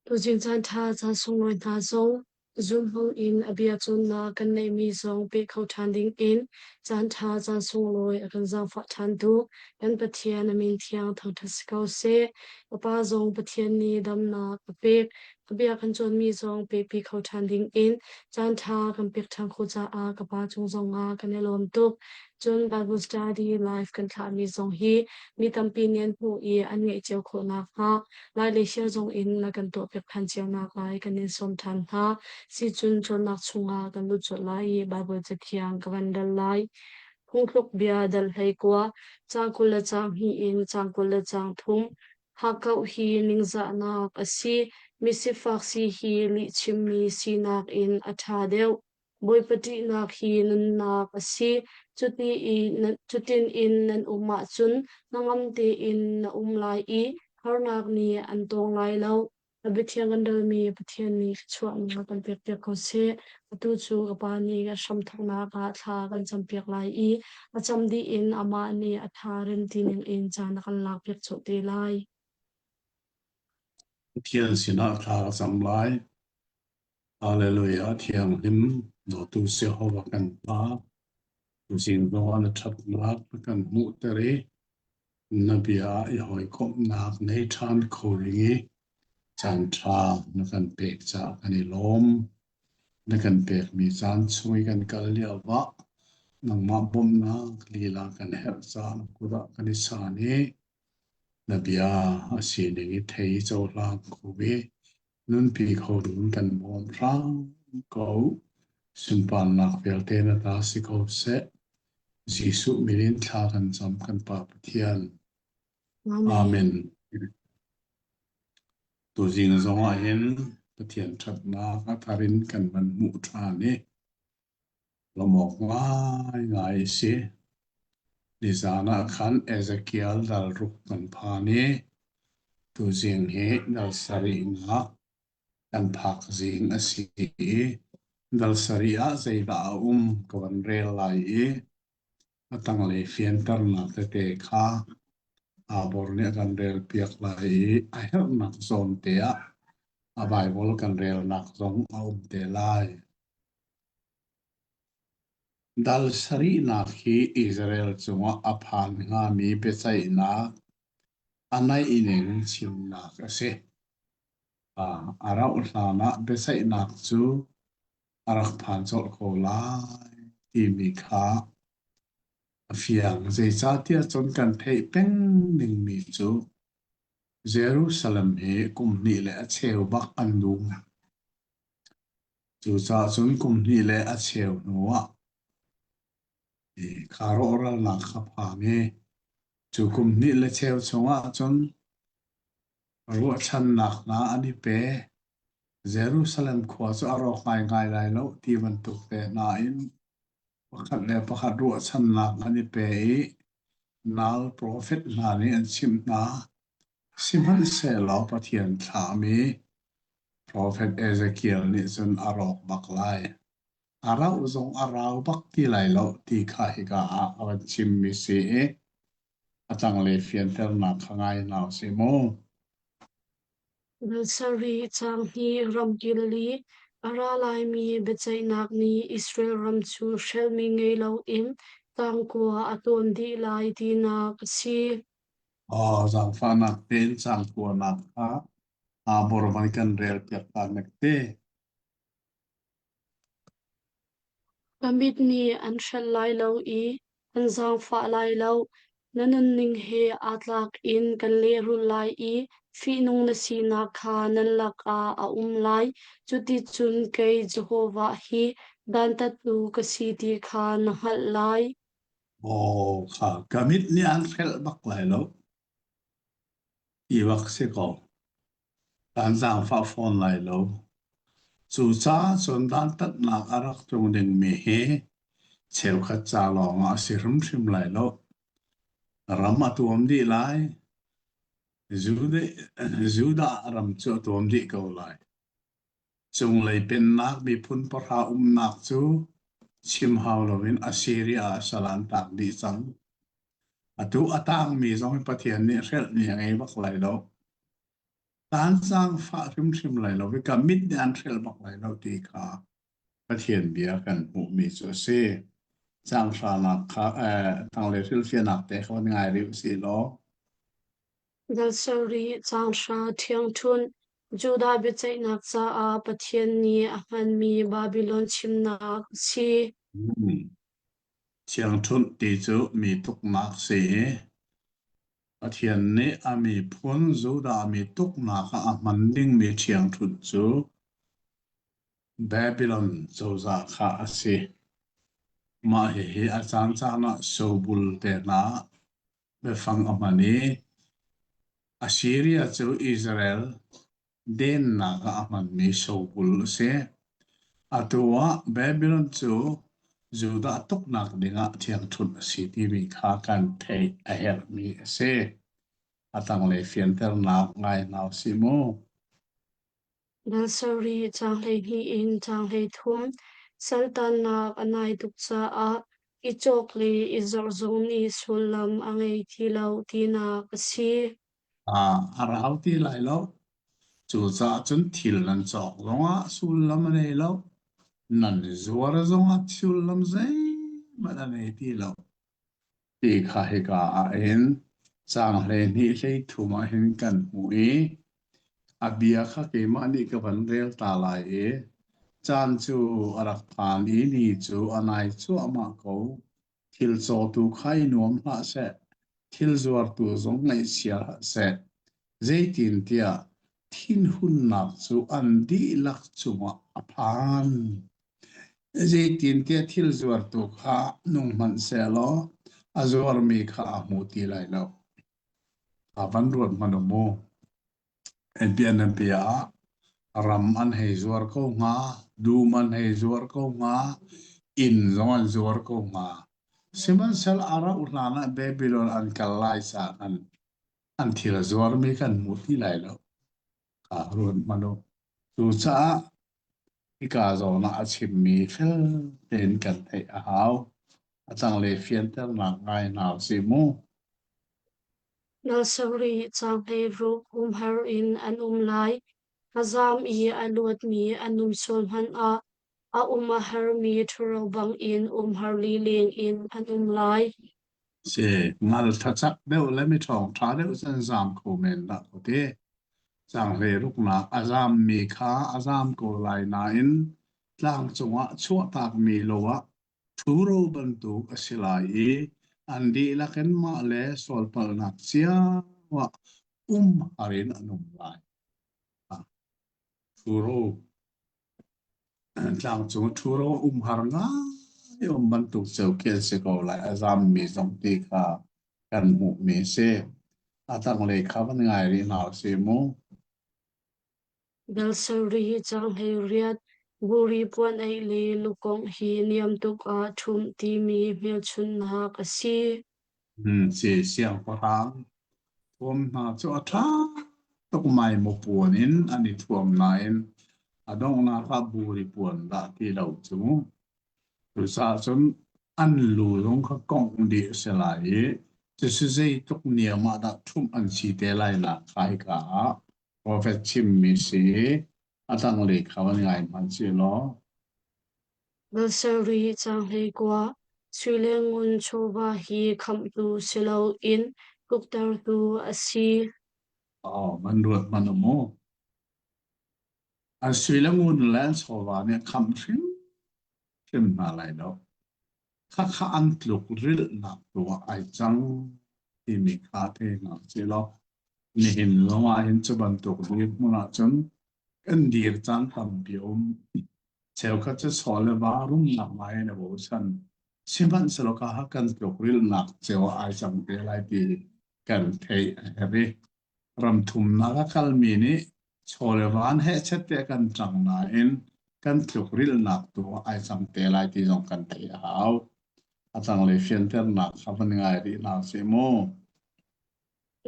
Tuzing caanṭha caan sunglawi hna zong zumhmang in a bia cawnnak kan neihmi zong peh kho ṭhan dingin caanṭha caan sunglawi a kan zaangfah ṭhantu kan Pathian a min thiang thangṭhat si ko seh. Ka pa zong Pathian nih damnak a pek. A bia kan cawnmi zong pehpi kho ṭhan dingin caanṭha kan pek ṭhan khawh caah ka pa cung zongah kan i lawm tuk. Cun Bible study live kan thlahmi zong hi mi tampi nih an hmuh i an ngeih cio khawh nakhnga Lai le Shia zong in na kan tuahpiak ṭhan cio naklai kan in sawm ṭhan hna. Sicun cawnnak chungah kan lut colh lai i Baibal Cathiang ka van dal lai. Phungthluk bia dal 19, caang 20 le caang hnih in caang 20 le caang thum. Hakkauh hi ningzahnak a si. Misifak si hi lihchimmi sinak in a ṭha deuh. Bawipa ṭihnak hi nunnak a si. Cuti i cutin in nan um ahcun hnangam tein na um lai i harnak nih an tawng lai lo. A biathiang kan relmi Pathian nih thluachuahnak kan pekpiak ko seh. Atu cu ka Pa nih kan hramthawknak ah thla kan campiak lai i a cam dih in amah nih a ṭha rem ti ningin caan a kan lakpiak colh te lai. Pathian sinah thla ka cam lai. Hallelujah! Thianghlim dawtu Jehovah kan Pa, tuzing zongah na ṭhatnak na kan hmuhter i na bia ah i hawikomhnak nei ṭhan kho ding i caanṭha na kan pek caah kan i lawm. Na kan pekmi caan chung i kan kal lio ah nangmah bawmhnak lila kan herh caah na kut ah kan i san i na bia a sining i thei cohlang kho i Nunpi kho ding kan bawm hram ko. Sunparnak vialte na ta si ko seh. Jesuh min in thla kan cam kan Pa Pathian. Amen. Amen. Tuzing zong ah hin Pathian ṭhatnak a thar in kan van hmuh ṭhan i lawmawk ngaingai a si. Nizan ah khan Ezekiel dal ruk kan phan i tuzing hi dal sarihnak kan phak zing a si i dal sarih ah zeidah a um ka van rel lai i a tanglei fianternak tete kha Abor nih a kan relpiak lai i a herhnak zawn te ah a Baibal kan relnak zong a um te lai. Dal sarihnak hi Israel cungah a phan hngami biaceihnak a naihning chimnak a si. A rauh hlanah biaceihnak cu a rak phan colh ko lai timi kha a fiang. Zeicahtiah cun kan theih peng dingmi cu Jerusalem hi kum hnih le a cheu bak an dum. Cucaah cun kum hnih le a cheu hnuah kha rawhralnak kha phan i cu kum hnih le cheu chungah cun ruahchannak hna an i pe. Jerusalem khua cu a rawk ngaingai lai lo ti bantuk te hna in pakhat le pakhat ruahchannak an i pe i nal profet hna nih an chimh hna. Sihmanhsehlaw Pathian thlahmi Profet Ezekiel nih cun a rawk bak lai. A rauh zong a rau bak ti lai lo ti kha hika ah a van chimmi si i a tanglei fianternak kha ngai hna usih mu. Sarih caang hnih ram Galilee a ra laimi biaceihnak nih Israel ram cu hrelhmi ngei loin tangkua a tawn dih lai tinak a si. Aw, zaangfahnak tein caangkuanak kha aa bor van kan rel piak ta nek te. Ka mit nih an hrelh lai lo i an zaangfah lai lo. Na nunning he aa tlak in kan lehrulh lai i fihnung na sinak kha nan lakah a um lai. Cuticun kei Jehovah hi dantattu ka si ti kha na hngalh lai. Aw kha ka mit nih an hrelh bak lai lo. Ti bak si ko. Kan zaangfah fawn lai lo. Cucaah cun dantatnak a rak tlung dingmi hi cheukhat ca lawngah a si hrimhrim lai lo. Ram a tuam dih lai. Judah ram cu a tuam dih ko lai. Cunglei pennak miphun pahra umnak cu chim hau loin Assyria ah sal an tak dih cang. Atu a tangmi zong hi Pathian nih hrelhmi a ngei bak lai lo. Kaan zaangfah hrimhrim lai lo i ka mit nih an hrelh bak lai lo ti kha Pathian bia kan hmuhmi cu a si. Caanghranak kha tanglei hrilhfiahnak te kha van ngai rih usih law. Dal sarih caanghra ṭhiangṭhunh Judah biaceihnak caah Pathian nih a hmanmi Babilon chimnak a si. Thiangṭhunh ti cu mi tuknak si i Pathian nih a miphun Judah mi tuknak ah a hman dingmi ṭhiangṭhunh cu Babylon cozah kha a si. Mah hihi a caancaan ah sobul te hna biafang a hman i Assiria cu Israel dennak ah a hmanmi sobul a si. Atu ah Babylon cu Judah tuknak dingah ṭhiangṭhunh a si timi kha kan theih a herhmi a si. A tanglei fianternak ngai hna usih mu. Dal sarih caang 12 in caang 33 Saltannak a nai tuk caah i cawk le i zorh zong nih sullam a ngei ti lo tinak a si. A rau ti lai lo. Cucaah cun thil nan cawk zongah sullam a nei lo. Nan zuar zongah sullam zeihmanh a nei ti lo. Ti kha hika ah hin caang 12 33 ah hin kan hmuh i a bia kha keimah nih ka van rel ta lai i caan cu a rak phan i ni cu a nai cuahmah ko. Thil cawtu kha i nuam hlah seh, thil zuartu zong ngaihchia hlah seh. Zeitintiah thinhunnak cu an dihlak cungah a phan. Zeitintiah thil zuartu kha nung hmanh sehlaw a zuarmi kha a hmu ti lai lo. A van ruat hmanh u mu. Bianabia ah ram an hei zuar ko hnga, dum an hei zuar ko hnga, inn zong an zuar ko hnga. Sihmanhsehlaw a rauh hlan ah Babylon an kal lai caah khan an thil a zuarmi kan hmu ti lai lo. Kha ruat hmanh u. Cucaah hika zawn ah a chimmi fel tein kan theih a hau. A tanglei fianternak ngai hna usih mu. Dal sarih caang 16 umhar in an um lai. A zaam i a luatmi an um sual hmanh ah a um a harmi ṭhuro bangin umhar lileng in an um lai. Si, ngal ṭhacak deuh le mi ṭhawng ṭha deuh cu an zaam kho men dah ka ti. Caanghlei ruknak a zaammi kha a zaam ko lai nain tlang cungah chuahtakmi lo ah ṭhuro bantuk a si lai i an dihlak in mah le sualpalhnak cio ah umhar in an um lai. Ṭhuro Tlangcung ṭhuro umhar ngai um bantuk cio khi an si ko lai. A zammi zong ti kha kan hmuhmi a si. A tanglei kha van ngai rih hna usih mu. Dal sarih caang 18 Buri puan aih le lukongh hi niam tuk ah ṭhumh timi hmelchunhnak a si. Si siangpahrang thuam hna cu a ṭha tuk maimaw puan in an i thuam nain a donghnak ah buri puan dah ti lo cu. Cucaah cun an lu zong kha kongh dih a si lai i cucu zeitluk niam ah dah ṭhumh an si te lai nak kha hika ah profet chimmi si i a tanglei kha van ngai hmanh sih law. Dal sarih caang 19 Sui le ngun chawva hi khamhtu si loin tluktertu a si. Aw, man ruat hmanh u mu. An sui le ngun le an chawva nih khamh hrimhrim hna lai lo. Khakha an tluk rilhnak tu ah ai cang timi kha thei hna sih law nihin zong ah hin cu bantuk dirhmun ahcun kan dir caan tampi a um. Cheukhat cu chaw le va rumnak ngai in a bochan. Sihmanhsehlaw ka kan tlukrilhnak cio ah ai cang te lai ti kan theih a herh i ram thumnak a kalmi nih chaw le van hehchet te kan ṭang nain kan tlukrilhnak tu ah ai cang te lai ti zong kan theih a hau. A tanglei fianternak kha van ngai rih hna sih mu.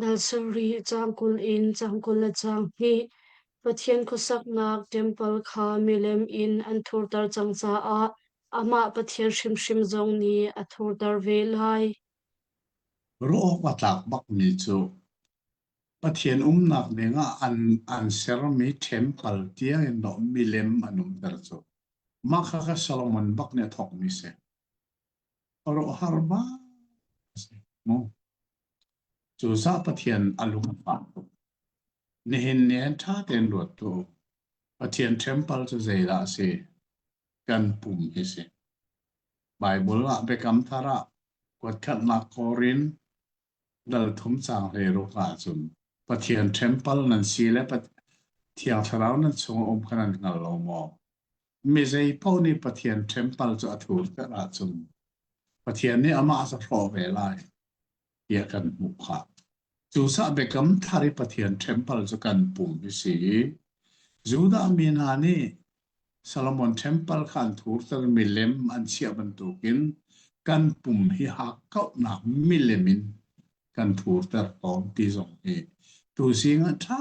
Dal sarih caang 20 in caang 22 Pathian khuasaknak ṭempal kha milem in an thurter cang caah amah Pathian hrimhrim zong nih a thurter ve lai. Ruah awk a tlak bakmi cu. Pathian umnak ding ah an sermi temple tiang in dawh milem an umter cu. Mah kha kha Solomon bak nih a thawkmi si. Khuaruahhar bak a si. Mu. Cucaah Pathian a lung a fak tuk. Nihin ni hin ṭha tein ruat tuah u. Pathian temple cu zeidah a si? Kan pum hi si. Baibal ah Biakam Thar ah kuatkhatnak Korin dal thum caang 16 ahcun Pathian temple nan si le Thiang Thlarau nan chung a um kha nan hngal lo maw? Mi zei paoh nih Pathian temple cu a thurter ahcun Pathian nih amah a hrawh ve lai tiah kan hmuh khah. Cucaah Biakam Thar i Pathian temple cu kan pum hi si i Judah mi hna nih Solomon temple kha an thurter milem an chiah bantukin kan pum hi hakkauhnak milem in kan thurter tawn ti zong hi tuzing ah ṭha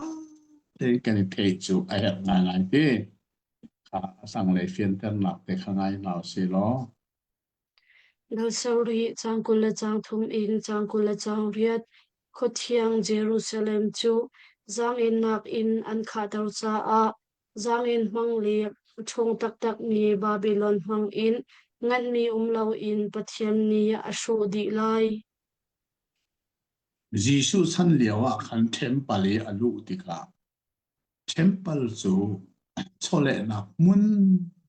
tein kan i theih cu a herh ngaingai ti. Kha a tanglei fianternak te kha ngai hna usih law. Dal sarih, caang 20 le caang thum in caang 28, Khuathiang Jerusalem cu zaangennak in an khahter caah zaangen hmang le a ṭhawng taktakmi Babilon hmang in nganhmi um loin Pathian nih a hrawh dih lai. Jesuh chan lio ah khan ṭhempal i a luh tikah Ṭhempal cu chawlehnak hmun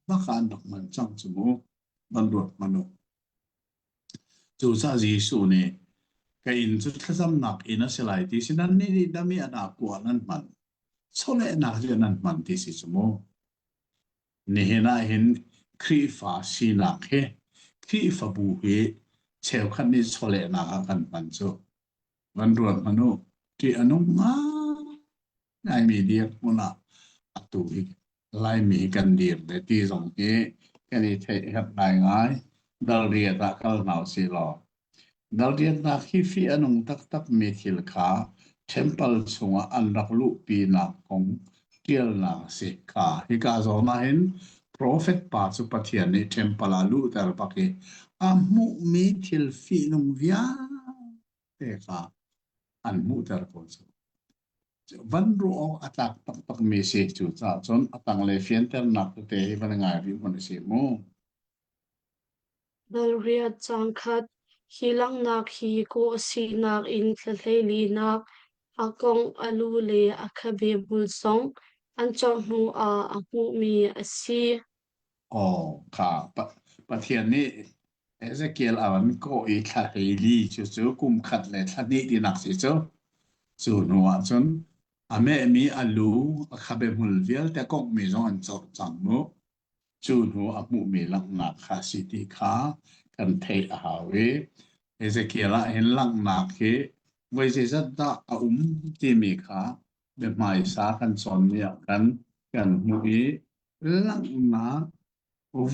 bak ah an rak hman cang cu mu. Van ruat hmanh u. Cucaah Jesuh nih ka inn cu thlacamnak inn a si lai ti si nannih nih dam i a dahkua nan hman. Chawlehnak cu nan hman ti si cu mu. Nihin ah hin Khrihfa sinak hi Khrihfabu hi cheukhat nih chawlehnak ah kan hman cu. Van ruat hmanh u. Ṭih a nung ngaimi dirhmun ah atu hi Laimi kan dir ve ti zong hi kan i theih herh ngaingai. Dal riat ah kal hna usih law. Dal riatnak hi fih a nung taktakmi thil kha temple chungah an rak luhpinak kong ṭialnak a si kha. Hika zawn ah hin profet pa cu Pathian nih temple ah luhter bak i a hmuhmi thil fihnung vialte kha an hmuhter ko cu. Van ruah awk a tlak taktakmi si. Cucaah cun a tanglei fianternak tete hi van ngai rih hmanh usih mu. Dal riat caang khat, Hi langhnak hi kawh a sinak in thla hleilinak, a kong, a lu le a khabe hmul zong an corh hnu ah a hmuhmi a si. Aw kha Pathian nih Ezekiel a van kawh i thla 14 cucu kum khat le thla hnih tinak si cu. Cu hnu ah cun a mehmi a lu, a khabe hmul vialte konghmi zong an corh cang mu. Cu hnu a hmuhmi langhnak kha a si ti kha kan theih a hau i Ezekiel ah hin langhnak hi voi zeizat dah a um timi kha biahmaisa kan cawnmi ah khan kan hmuh i langhnak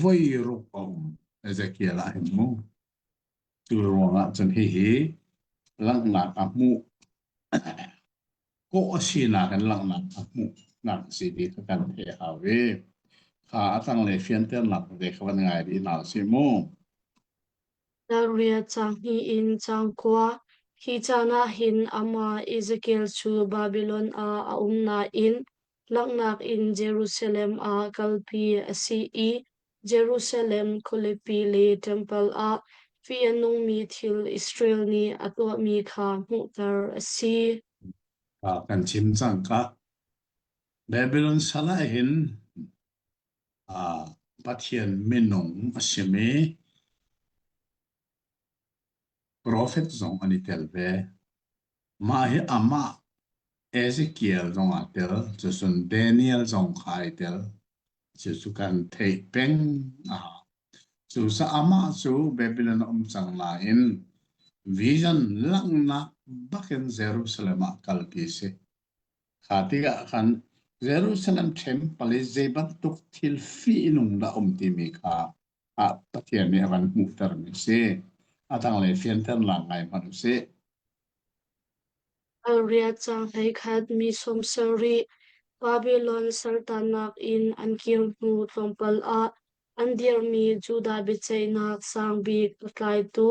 voi ruk a um Ezekiel ah hin mu. Cu ruangah cun hihi langhnak a hmuh kawh a sinak in langhnak a hmuhnak a si ti kha kan theih a hau i kha a tanglei fianternak tete kha van ngai rih hna usih mu. Dal riat caang hnih in caang kua. Hi caan ah hin amah Ezekiel cu Babilon ah a um nain langhnak in Jerusalem ah kalpi a si i Jerusalem khualipi le ṭempal ah fih a nungmi thil Israel nih a tuahmi kha hmuhter a si. Kan chim cang ka. Babylon sal ah hin Pathian minung a simi profet zong an i tel ve. Mah hi amah Ezekiel zong aa tel, cucun Daniel zong kha ai tel. Cucu kan theih peng a hau. Cucaah amah cu Babylon a um cang nain vision langhnak bakin Jerusalem ah kalpi a si. Kha tikah khan Jerusalem temple i zei bantuk thil fihnung dah um timi kha ah Pathian nih a van hmuhtermi a si. A tanglei fianternak ngai hmanh usih. Riat caang 11 mi 70 Babilon saltannak in an kir hnu tlawmpal ah an dirhmi Judah biaceihnak sang bik a tlaitu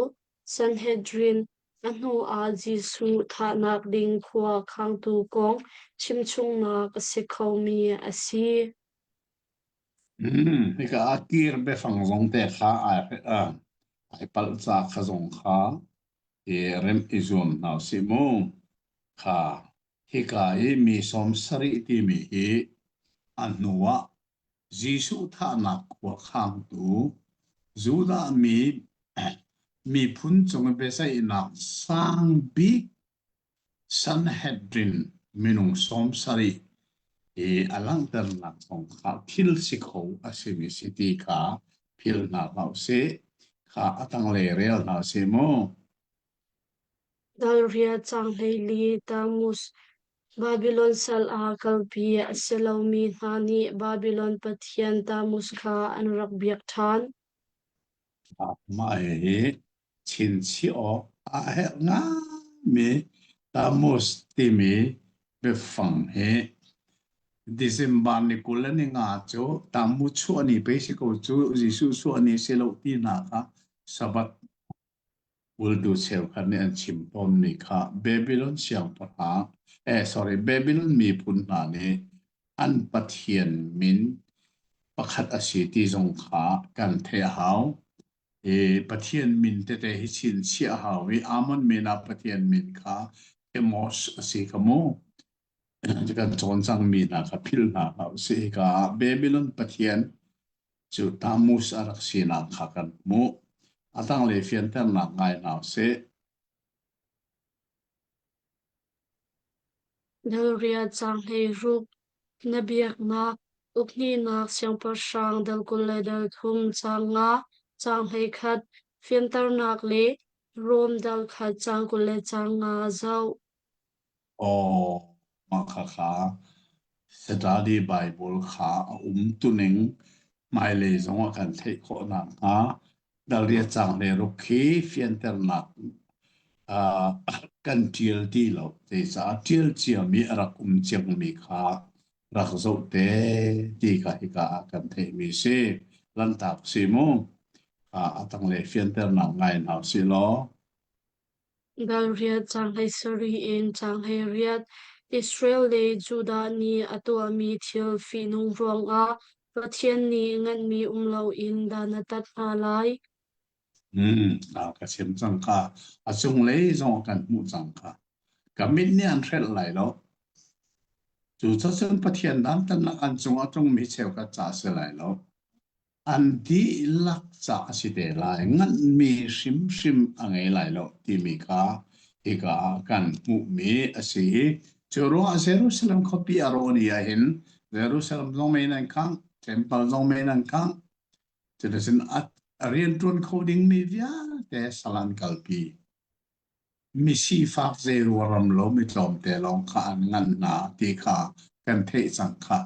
Sanhedrin. A hnuah Jesuh thahnak ding khua khangtu kong chimchungnak a si khomi a si. Hika ah kir biafang zong te kha ai palh ca kha zong kha i remh i zuam hna usih mu. Kha hika i mi 70 timi hi a hnu ah Jesuh thahnak khua khangtu Judah mi miphun cung i biaceihnak sang bik Sanhedrin minung 70 i a langhternak kong kha thil si kho a simi si ti kha philh hna hlah usih. Kha a tanglei rel hna usih mu. Dalriat caang 14 Tammuz Babilon sal ah kalpi a si lomi hna nih Babilon pathian Tammuz kha an rak biak ṭhan. Mah hi chinchiah awk a herh ngaimi Tammuz timi biafang hi December ni 25 cu Tammuz chuah ni pei si ko cu Jesuh chuah ni si lo ti hna kha Sabbath Ultu cheukhat nih an chim tawnmi kha Babylon siangpahrang eh sorry Babylon miphun hna nih an pathian min pakhat a si ti zong kha kan theih a hau. I Pathian min tete hi chinchiah a hau i Ammon min ah Pathian min kha Chemos a si kha mu. Kan cawn cangmi hna kha philh hna hlah usih. Hika ah Babylon pathian cu Tammuz a rak sinak kha kan hmuh. A tanglei fianternak ngai hna usih. Dalriat caang 16 Na biaknak ukhnihnak siangpahrang dal 20 le dal thum caang nga caang 11 fianternak le Rom dal khat caang 20 le caang nga zoh. Aw, mah khakha Study Bible kha a umtuning hmailei zongah kan theih khawh nakhnga dal riat caang 16 khi fianternak kan ṭial ti lo. Zeicah ṭial ciami a rak um ciangmi kha rak zoh te ti kha hika ah kan theihmi si. Lanhtak si mu. A tanglei fianternak ngai hna usih law. Dal riat caang 17 in caang 18 Israel le Judah nih a tuahmi thil fihnung ruangah Pathian nih nganhmi um loin dan a tat hna lai. Ka chim cang kha. A cunglei zong kan hmuh cang kha. Ka mit nih an hrelh lai lo. Cucacun Pathian dantatnak an cungah tlungmi cheukhat ca a si lai lo. An dihlak ca a si te lai. Nganhmi hrimhrim a ngei lai lo timi kha hika ah kan hmuhmi a si i cu ruangah Jerusalem khuapi a rawh ni ahhin Jerusalem zong men an khangh, temple zong men an khangh. Cuticun a rianṭuan kho dingmi vialte sal an kalpi. Misifak zeiruaram lo mi tlawmte lawng kha an nganh hna ti kha kan theih cang kha.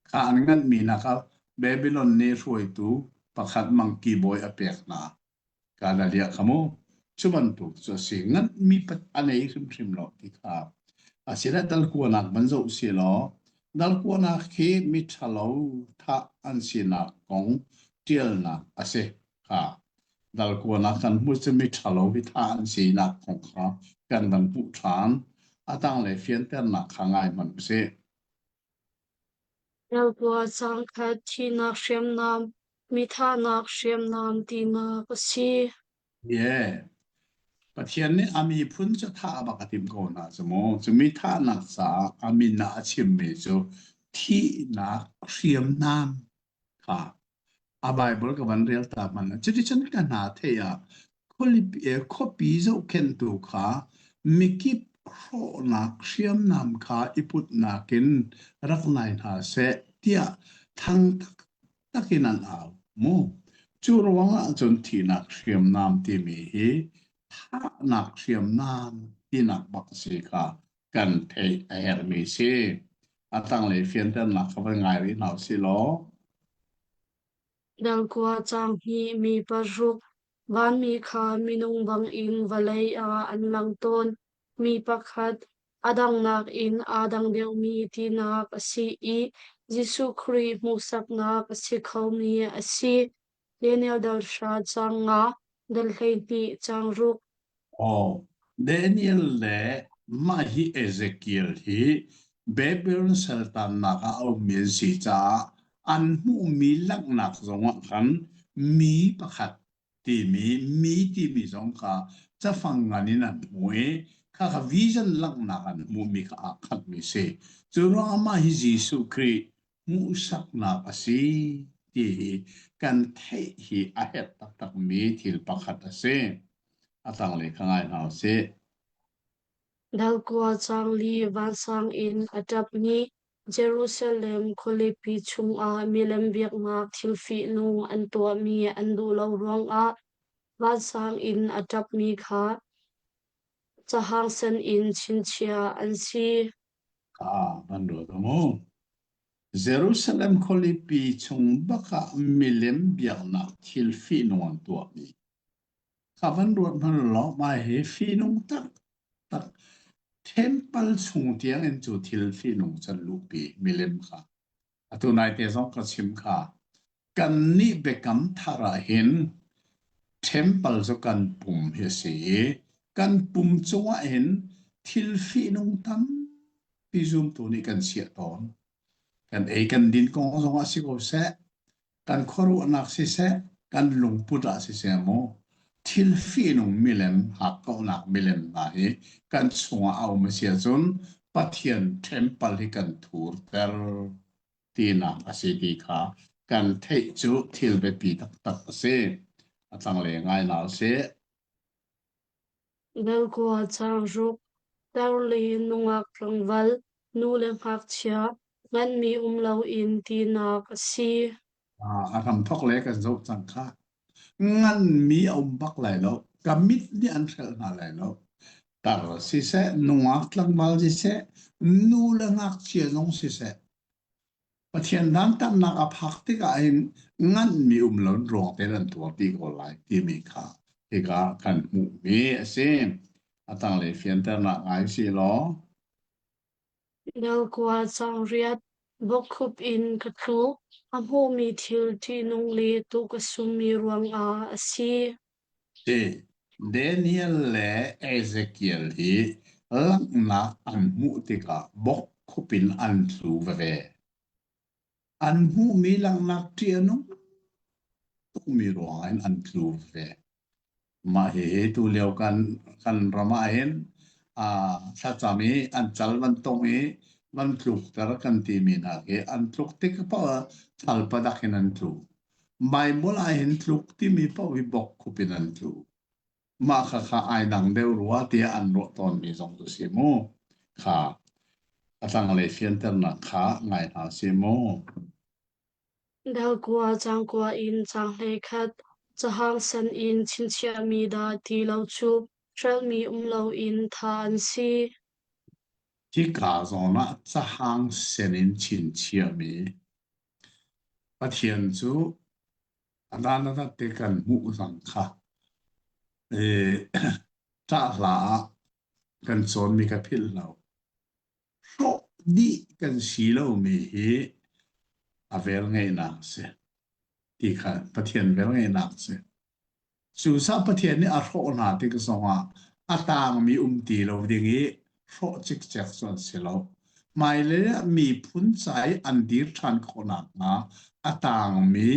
Kha an nganhmi hna kha Babylon nih hruaitu pakhat mangki bawi a pek hna. Kanaliah kha mu. Cu bantuk cu a si. Nganhmi a nei hrimhrim lo ti kha. Asile dalkuanak van zoh si law, dalkuanak hi miṭhalo thah an sinak kong ṭialnak a si. Kha dalkuanak kan hmuh cu miṭhalo hi thah an sinak kong kha kan van hmuh ṭhan. A tanglei fianternak kha ngai hmanh usih. Ralkua caang khat thihnak hriamnam, mi thahnak hriamnam tinak a si. Yeah. Pathian nih a miphun cu thah bak a timh ko hna cu mu. Cu mi thahnak caah a min ah a chimmi cu thihnak hriamnam kha a Bible ka van rel ta hmanh. Cuticun ka hna theih ah khuapi zohkhenhtu kha mikip hrawhnak hriamnam kha i putnak in rak nai hna seh tiah thang taktak in an au mu. Cu ruangah cun thihnak hriamnam timi hi thahnak hriamnam tinak bak a si kha kan theih a herhmi si. A tanglei fianternak kha van ngai rih hna usih law. Dangkua caang hnih mi paruk vanmi kha minung bangin vawlei ah an lang tawn. Mi pakhat a dang nakin aa dang deuhmi tinak a si i Jesuh Khrih hmuhsaknak a si khomi a si. Daniel dal hra caang nga, dal 12 caang ruk. Aw. Daniel le mah hi Ezekiel hi Babylon saltannak ah a ummi an si caah an hmuhmi langhnak zongah khan mi pakhat timi mi timi zong kha cafang ngan in an hmu i khakha vision langhnak an hmuhmi kha aa khatmi si. Cu ruangah mah hi Jesuh Khrih hmuhsaknak a si ti hi kan theih hi a herh taktakmi thil pakhat a si. A tanglei kha ngai hna usih. Dalkua cangli vansang in a ṭapmi Jerusalem khualipi chungah milem biaknak thil fihnung an tuahmi an duh lo ruangah vansang in a ṭapmi kha cahang sen in chinchiah an si. Ah, van ruat mu. Jerusalem khualipi chung bakah milem biaknak thil fihnung an tuahmi. Ka van ruat hmanh law mah hi fihnung taktak temple chung tiang in cu thil fihnung can luhpi milem kha. Atu naite zong ka chim kha. Kannih biakam thar ah hin temple cu kan pum hi a si i kan pum cungah hin thil fihnung tampi zumtu nih kan chiah tawn. Kan ei kan din kong zongah si ko seh, kan khuaruahnak siseh, kan lungput ah siseh maw, thil fihnung milem, hakkauhnak milem hna hi kan chungah a um a si ahcun Pathian temple hi kan thurter tinak a si ti kha kan theih cu thil biapi taktak a si. A tanglei ngai hna usih. Dalkua changruk, tar le nungak tlangval, nu le ngakchia, nganmi um loin tinak a si. A hramthawk le kan zoh cang kha. Nganmi a um bak lai lo. Ka mit nih an hrelh hna lai lo. Tar siseh, nungak tlangval siseh, nu le ngakchia zong siseh, Pathian dantatnak a phak tikah hin nganhmi um lo in ruang tein an tuar dih ko lai timi kha hika kan hmuhmi a si. A tanglei fianternak ngai si law. Dalkua cangriat bawkkhup in ka tlu. A hmuhmi thil ṭihnung le tuk a summi ruangah a si. Si. Daniel le Ezekiel hi langhnak an hmuh tikah bawkkhup in an tlu veve. An hmuhmi langhnak ṭih a nung tukmi ruangah hin an tlu veve. Mah hihi tulio kan kan ram ah hin aa thlacam i an cal van tong i van tlukter kan timi hna khi an tluk tik paoh ah thalpadak in an tlu. Baibal ah hin tluk timi paoh hi bawkkhup in an tlu. Mah khakha ai dang deuh rua tiah an ruah tawnmi zong cu si mu. Kha a tanglei fianternak kha ngai hna si mu. Dalkua cangkua in caang 11, cahang san in chinchiahmi dah ti lo cu hrelhmi um loin thah an si. Hika zawn ah cahang sen in chinchiahmi Pathian cu a dan a dat te kan hmuh cang kha. I ṭah hla ah kan cawnmi ka philh lo. Hrawh dih kan si lomi hi a velngeihnak a si ti kha Pathian velngeihnak a si. Cucaah Pathian nih a hrawh hna tik zongah a tangmi um ti lo ding i hrawh cikcek cu an si lo. Hmailei ah miphun ca i an dir ṭhan khawh nakhnga a tangmi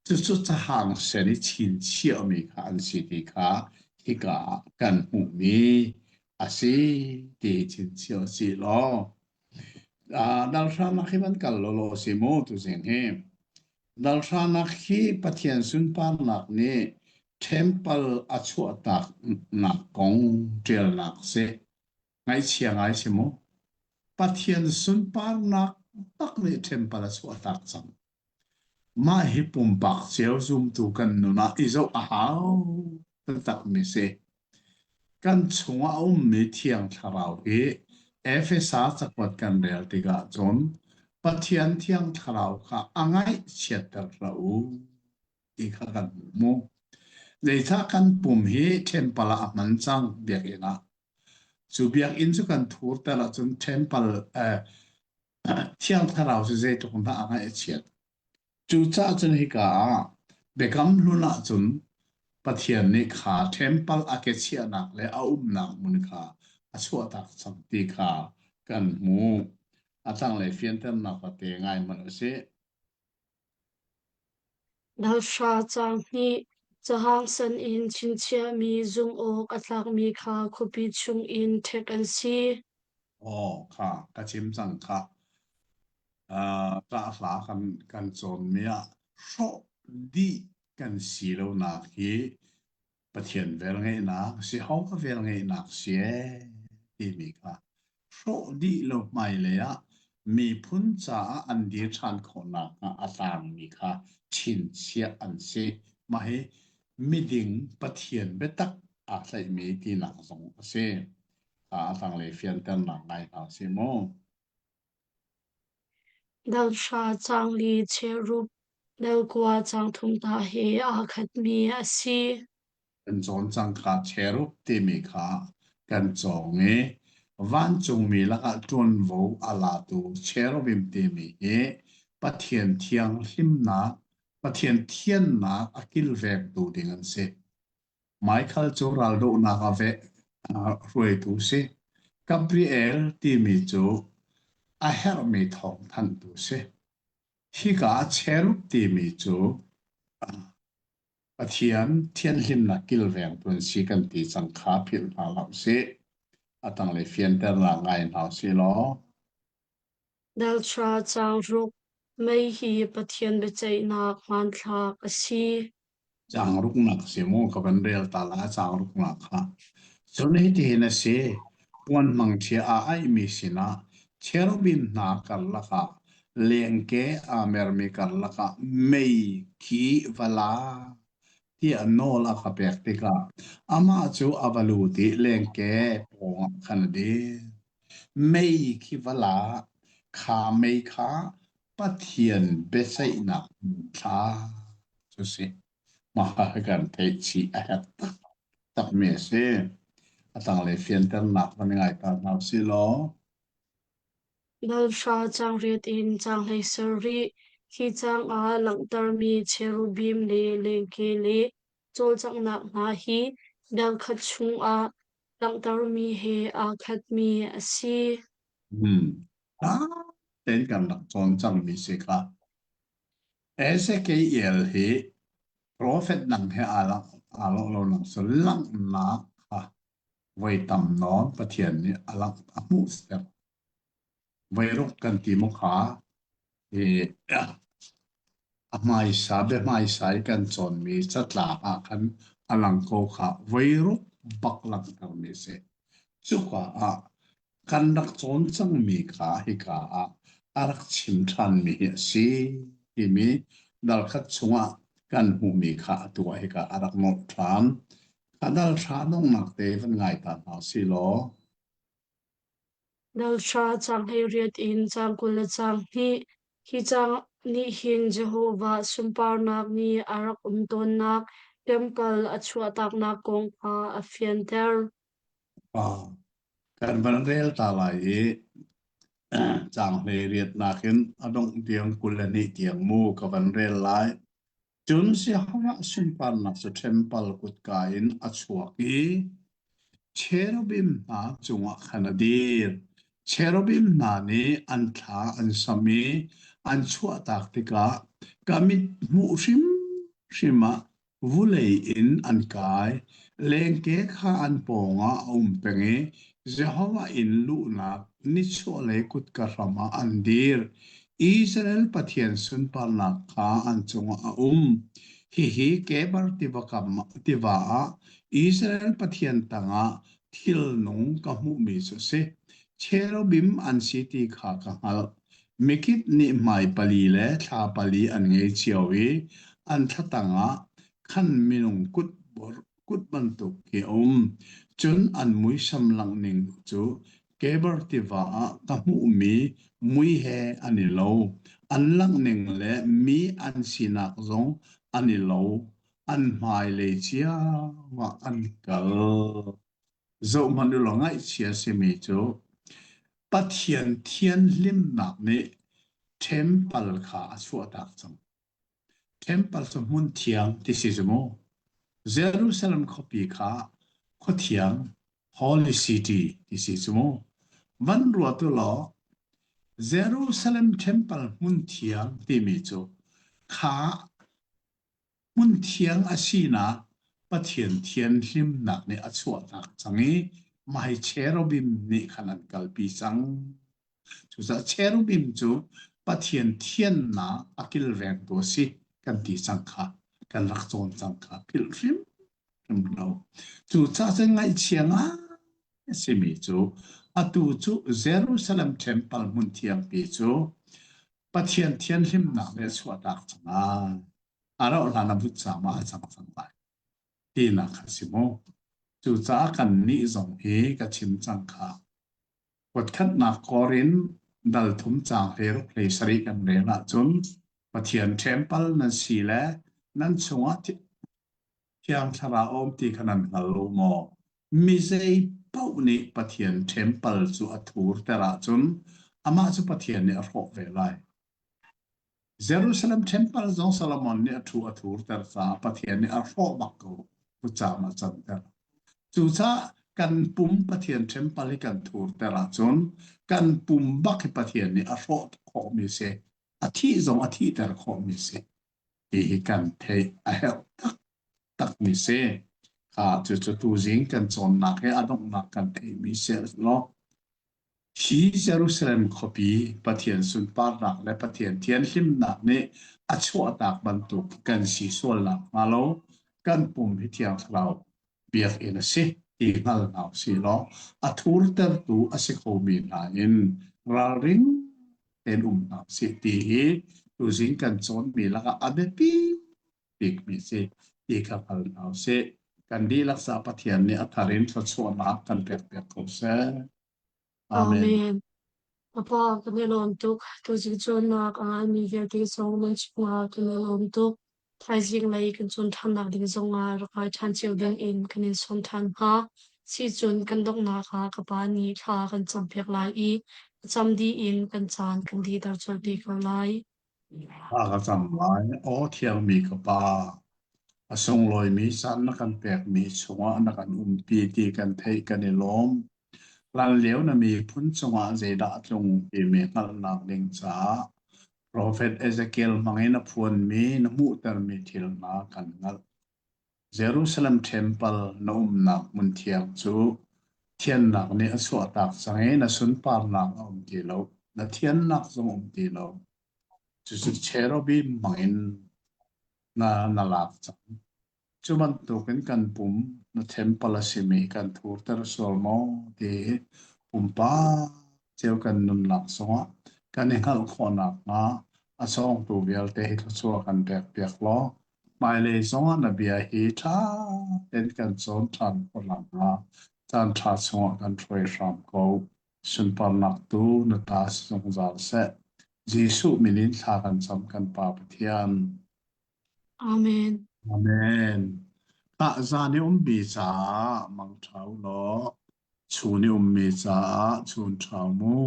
cucu cahang sen i chinchiahmi kha an si ti kha hika ah kan hmuhmi a si ti chinchiah u sih law Dalhranak hi van kal lawlaw si mu tuzing hi. Dalhranak hi Pathian sunparnak nih temple a chuahtaknak kong ṭialnak si. Ngaihchia ngai si mu. Pathian sunparnak tak nih temple a chuahtak cang. Mah hi pumpak cio zumtu kan nun ah i zoh a hau taktakmi si. Kan chungah a ummi Thiang Thlarau hi Efesa cakuat kan rel tikah cun Pathian Thiang Thlarau kha a ngaihchiatter hlah u ti kha kan hmuh mu. Zeicah kan pum hi temple ah a hman cang biakinn ah. Cu biakinn cu kan thurter ahcun temple eh, Thiang Thlarau cu zeitluk dah a ngaih a chiat. Cucaah cun hika ah Biakam Hlun ahcun Pathian nih kha ṭhempal a ke chiahnak le a umnak hmun kha a chuahtak cang ti kha kan hmuh. A tanglei fianternak tete ngai hmanh u sih. Dalhra caang hnih cahang san in chinchiahmi zumh awk a tlakmi kha khuapi chungin ṭhek an si. Aw kha ka chim cang kha. Uh, ṭahhla kan kan cawnmi ah hrawh dih kan si lonak hi Pathian velngeihnak Jehovah velngeihnak si ee timi kha hrawh dih lo hmailei ah miphun caah an dir ṭhan khawh nakhnga a tlangmi kha chinchiah an si. Mah hi miding Pathian biatak aa tlaihmi tinak zong a si. A tanglei fianternak ngai hna si mu. Dalhra caang li cherub dalkua caang thum ta he aa khatmi a si. Kan cawn cang kha cherub timi kha kan cawng i vancungmi lakah ṭuanvo a latu cherubim timi hi Pathian thianghlimnak, Pathian thiannak a kilvengtu ding an si. Michael cu raldohnak ah veh hruaitu si. Gabriel timi cu a herhmi thawngthanhtu si. Hika ah cherub timi cu Pathian thianhlimnak kilvengtu an si kan ti cang kha philh hna hlah usih. A tanglei fianternak ngai hna usih law. Daltra caang ruk mei hi Pathian biaceihnak hmanthlak a si. Caang ruknak si mu ka van rel ta la caang ruknak kha. Cun hitihin a si, puan hmangṭhia aa aihmi sinah cherubim hna karlak ah lengke aa mermi karlak ah mei khi va la tiah nawl a ka pek tikah amah cu a va lut i lengke pawngah khan a dir. Mei khi va la, kha mei kha Pathian biaceihnak thla cu si. Mah kan theih chih a herh taktakmi a si. A tanglei fianternak van ngai ta hna usih law. Balhra cangriat in canghlei ser rih. Hi caang ah langhtermi cherubim le lengke le cawlcanghnak hna hi dal khat chungah langhtermi he aa khatmi a si. Hmm. Tein kan rak cawn cangmi si kha. Ezekiel hi profet dang he aa lawh lo nang cu langhnak kha voi tam nawn Pathian nih a langh a hmuhter. Voi ruk kan ti maw kha hi a hmaisa biahmaisa i kan cawnmi catlap ah khan a lang ko kha voi ruk bak langhtermi a si. Cuka ah kan rak cawn cangmi kha hika ah a rak chim ṭhanmi hi a si timi dalkhat chungah kan hmuhmi kha atu ah hika a rak nolh ṭhan. Kha dal hra donghnak te van ngai ta hna si law. Dal hra caang 18 in caang 22 Hi caang nih hin Jehovah sunparnak nih a rak um tawnnak ṭempal a chuahtaknak kong kha a fianter. Kan van rel ta lai i caang 18 in a dongh tiang 22 tiang mu ka van rel lai. Cun Jehovah sunparnak cu ṭhempal kutka in a chuak i cherubim hna cungah khan a dir. Cherubim hna nih an thla an sam i an chuahtak tikah ka mit hmuh hrimhrim ah Vulei in an kai, lengke kha an pawngah a um peng i Jehovah inn luhnak nichuahlei kutka hram ah an dir. Israel Pathian sunparnak kha an cungah a um. Hihi Kebar tiva kam tiva ah Israel Pathian tangah thilnung ka hmuhmi cu a si. Cherubim an si ti kha ka hngalh. Mikip nih hmai pali le thla pali an ngei cio i an thlatang ah khan minung kut bantuk khi a um. Cun an muisam langhning cu Kebar tiva ah ka hmuhmi mui he an i lo. An langhning le mi an sinak zong an i lo. An hmailei cio ah an kal. Zohhmanh u law ngaihchia simi cu Pathian thianhlimnak nih ṭhempal kha a chuahtak cang. Ṭhempal cu hmun thiang ti si cu mu. Jerusalem khuapi kha khuathiang Holy City ti si cu mu. Van ruat u law Jerusalem Temple hmun thiang timi cu kha hmun thiang a sinak Pathian thianhlimnak nih a chuahtak cang i mah hi cherubim nih khan an kalpi cang. Cucaah cherubim cu Pathian thiannak a kilvengtu a si kan ti cang kha kan rak cawn cang kha philh hrim hrim lo. Cucaah cun ngaihchia ngai a simi cu atu cu Jerusalem Temple hmun thiangpi cu Pathian thianhlimnak nih a chuahtak cang lai. A rauh hlan a vutcam ah a cang cang lai. Tinak a si mu. Cucaah kannih zong hi ka chim cang kha. Kuatkhatnak kawr in dal thum caang 16 7 kan rel ahcun Pathian ṭhempal nan si le nan chungah Thiang Thlarau a um ti kha nan hngal lo maw? Mi zei paoh nih Pathian ṭhempal cu a thurter ahcun amah cu Pathian nih a hrawh ve lai. Jerusalem temple zong Solomon nih a thu a thurter caah Pathian nih a hrawh bak ko vutcaam a canter. Cucaah kan pum Pathian temple hi kan thurter ahcun kan pum bak hi Pathian nih a hrawh khawhmi si. A thih zong a thihter khawhmi si. Ti hi kan theih a herh taktakmi si. Kha cucu tuzing kan cawnnak he a donghnak kan theihmi si law Hi Jerusalem khuapi Pathian sunparnak le Pathian thianhlimnak nih a chuahtak bantuk kan si sual nakhnga lo kan pum hi Thiang Thlarau biakinn a si ti hngal hna usih law a thurtertu a si khomi hna in ralring tein um hna usih ti hi tuzing kan cawnmi lakah a biapi bikmi si ti kha hngal hna usih. Kan dihlak sa Pathian nih a thar in thluachuahnak kan pekpiak ko seh. Amen. Amen. Papa, kan i lawm tuk. Tuzing cawnnak a ngaimi vialte zong nan chungah kan i lawm tuk. Thaizing lei kan cawn ṭhannak ding zongah rak ngai ṭhan cio ding in kan in sawm ṭhan hnga. Sicun kan donghnak ah ka pa nih thla kan campiak lai i a cam dih in kan caan kan dihter colh te ko lai. Thla ka cam lai. Aw thiangmi ka Pa, a sunglawimi caan na kan pekmi chungah na kan umpi ti kan theih kan i lawm. Hlanlio na miphun cungah zeidah a tlung timi hngalhnak ding caah Profet Ezekiel hmangin a phuanmi na hmuhtermi thil hna kan hngalh. Jerusalem Temple na umnak hmunthiang cu thiannak nih a chuahtak cang i na sunparnak a um ti lo, na thiannak zong a um ti lo. Cucu cherubim hmangin na, na lak cang. Cu bantukin kan pum na temple a simi kan thurter sual maw ti hi pumpak cio kan nunnak zongah kan i hngalh khawh nakhnga a cawngtu vialte hi thluachuah kan pekpiak law hmailei zongah na bia hi ṭha tein kan cawn ṭhan khawh nakhnga caan ṭha chungah kan hruai hram ko. Sunparnak tu na ta si zungzal seh. Jesuh min in thla kan cam kan Pa Pathian. Amen. Amen. Tah zan i ummi caah mang ṭha u law, chun i ummi caah chun ṭha mu.